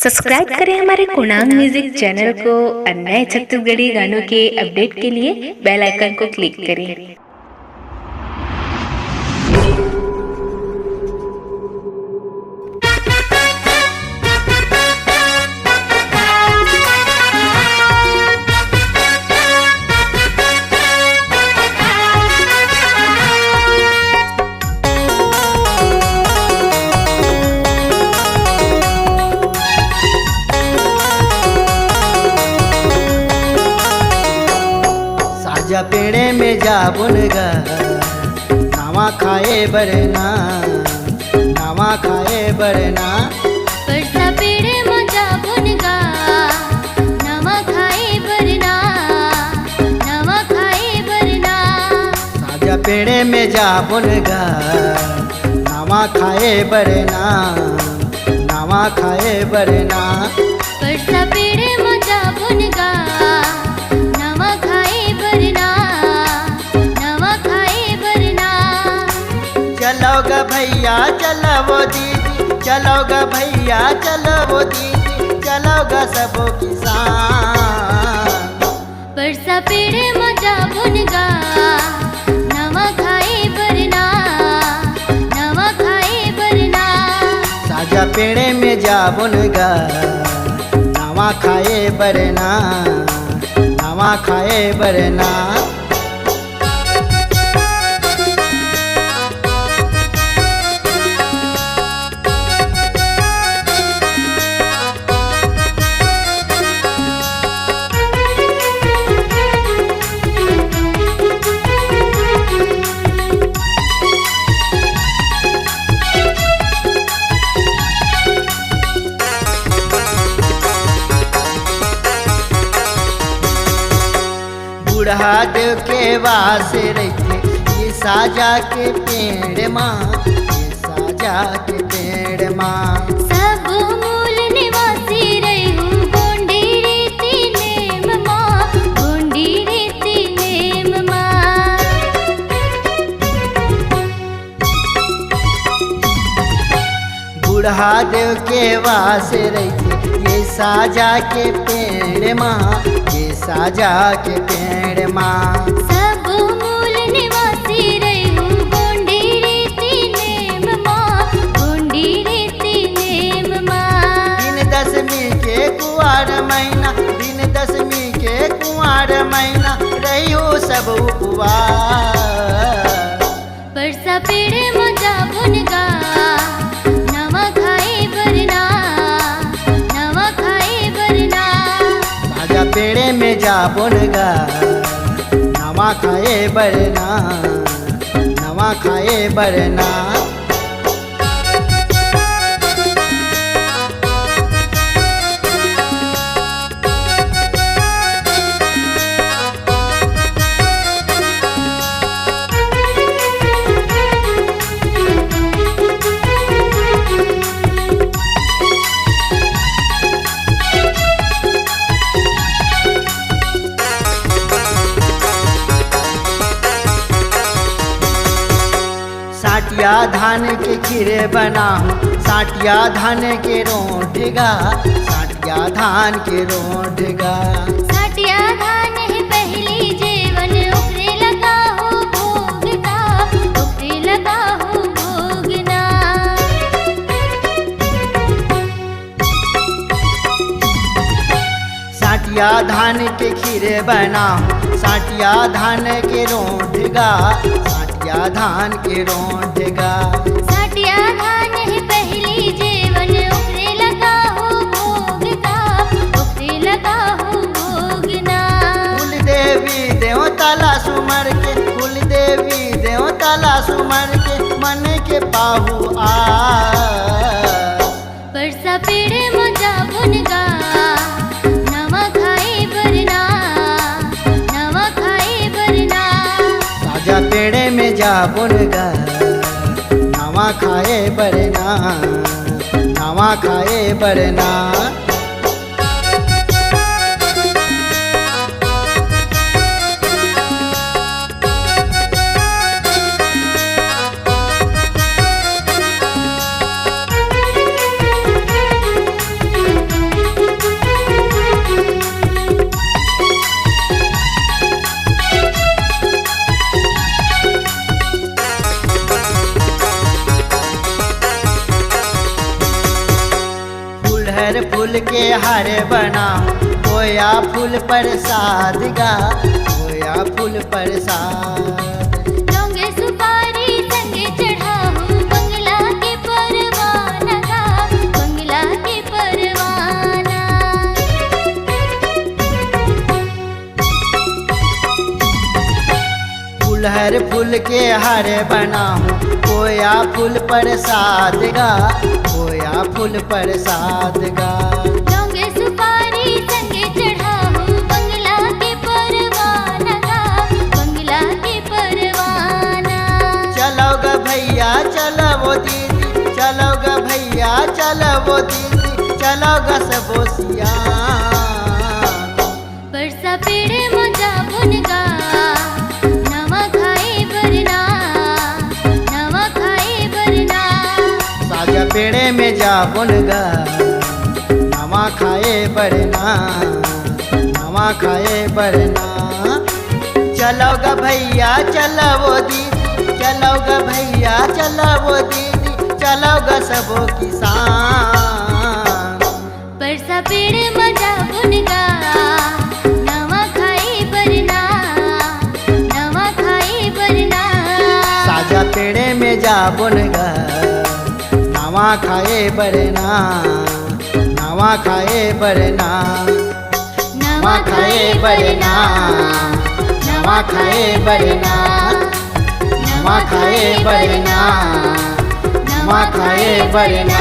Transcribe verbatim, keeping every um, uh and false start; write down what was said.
Subscribe करें हमारे कोणांग music channel को और नए छत्तीसगढ़ी गानों के अपडेट के लिए बेल आइकन को क्लिक करें। साजा पेड़े में जाबुन गा, नवा खाए बर ना, नवा खाए बर ना। परसा पेड़े में जाबुन गा, नवा खाए बर ना, नवा खाए बर ना। साजा पेड़े में जाबुन गा, नवा खाए बर ना, नवा खाए बर ना। परसा पेड़े म जाबुन गा, नवा खाए बर ना, नवा खाए बर ना। चलो गा भैया, चलो वो दीदी, चलो गा भैया, चलो वो दीदी, चलो गा सबो किसान। परसा पेड़े म जाबुन गा, नवा खाए बर ना, नवा खाए बर ना। साजा पेड़े में जाबुन गा, नवा खाए बर ना, नवा खाए बर ना। बूढ़ा देव के वास रहिथे ये साजा के पेड़ मा, ये साजा के पेड़ मा। सब मूल निवासी रहिहू गोंडी रीति नेम मा, गोंडी रीति नेम मा। बूढ़ा देव के वास रहिथे ये साजा के पेड़ मा, ये साजा के पेड़ मा। सब मूल निवासी रहिहू गोंडी रीति नेम मा, गोंडी रीति नेम मा। दिन दसमी के कुआर महीना, दिन दसमी के कुआर महीना, रहिहू सब उपवास। परसा पेड़े म जाबुन गा, नवा खाए बर ना, नवा खाए बर ना। साजा पेड़े में जाबुन गा, नवा खाए बर ना, नवा खाए बर ना। साटिया धान के खीर बनाहूँ, साटिया धान के रोंठ गा, साटिया धान के रोंठ गा। साटिया धान हे पहली जेवन, ओकरे लगाहूँ भोग गा, ओकरे लगाहूँ भोग ना। साटिया धान के खीर बनाहूँ, साटिया धान के रोंठ गा, साटिया धान के रोंठ गा। साटिया धान हे पहली जेवन, ओकरे लगाहूँ भोग गा, ओकरे लगाहूँ भोग ना। कुल देवी देवता ला सुमर के, कुल देवी देवता ला सुमर के, मन के पाहू आ। परसा पेड़े म जाबुन गा, नवा खाए बर ना, नवा खाए बर ना। साजा पेड़े में जाबुन गा, नवा खाए बर ना, नवा खाए बर ना। हर फूल के हार बनाहूँ, खोया फूल प्रसाद गा, खोया फूल प्रसाद। लौंगे सुपारी संगे चढ़ाहूँ, बंगला के परवाना गा, बंगला के परवाना। फूल हर फूल के हार बनाहूँ, खोया फूल प्रसाद गा, खोया फूल प्रसाद गा। लौंगे सुपारी संगे चढ़ाहूँ, बंगला के परवाना गा, बंगला के परवाना। चलो ग भैया, चलो वो दीदी, चलो ग भैया, चलो वो दीदी, चलो ग सबो सियान। परसा पेड़े म जाबोन गा, नवा खाए बर ना, नवा खाए बर ना। साजा पेड़े में जाबोन गा, नवा खाए बर ना, नवा खाए बर ना। चलो ग भैया, चलो वो दीदी, चलो ग भैया, चलो वो दीदी, चलो ग सबो किसान। परसा पेड़ म जाबोन गा, नवा खाए बर ना, नवा खाए बर ना। साजा पेड़े में जाबोन गा, नवा खाए बर ना, नवा खाए बर ना। नवा खाए बर ना, नवा खाए बर ना, नवा खाए बर ना, नवा खाए बर ना।